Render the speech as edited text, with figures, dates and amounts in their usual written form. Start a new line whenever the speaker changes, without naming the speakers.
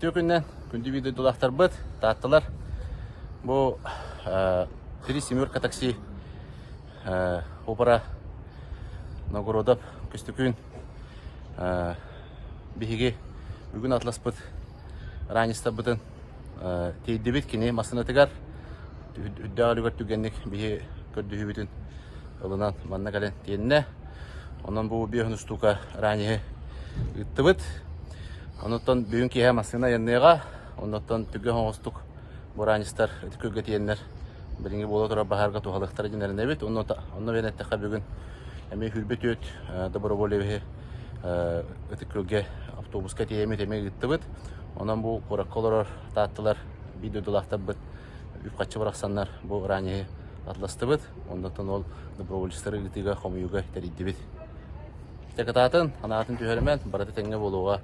Үтүө күнүнэн, күндү биир дойдулаахтарбыт, таатталар. Бу Три семерка такси опера Новгородов Көстөкүүн биһиги бүгүн атласпыт ранецтарбытын тиэйдибит кини массыынатыгар үрдээх үлүгэр түгэнник биһи көрдөһүүбүтүн ылынан манна кэлэн тиэннэ. Онон бу биэһин устуука ранеһы ыыттыбыт. Онуттан бүгүн киэһэ массыына айанныаҕа. Оннуттан түргэн оҥостук бу ранецтар ытык күөлгэ тиийэннэр билиҥҥи буола турар баһаарга туһалыахтара диэн эрэнэбит. Онно онно бэйэн эттэххэ бүгүн эмиэ хүрбэ түөт доброволевиһы ытык күөлгэ автобуска тиийэммит эмиэ ыыттыбыт. Онон бу куоракка олорор таатталар биир дойдулаахтарбыт үп-харчы бырахсаннар бу ранеһы атластыбыт. Оннуттан ол доброволецтары ыытыыга, хомуйууга тэрийдибит. Кытаатын, анаатын түһэримэн, барыта тэҥҥэ буолуоҕа.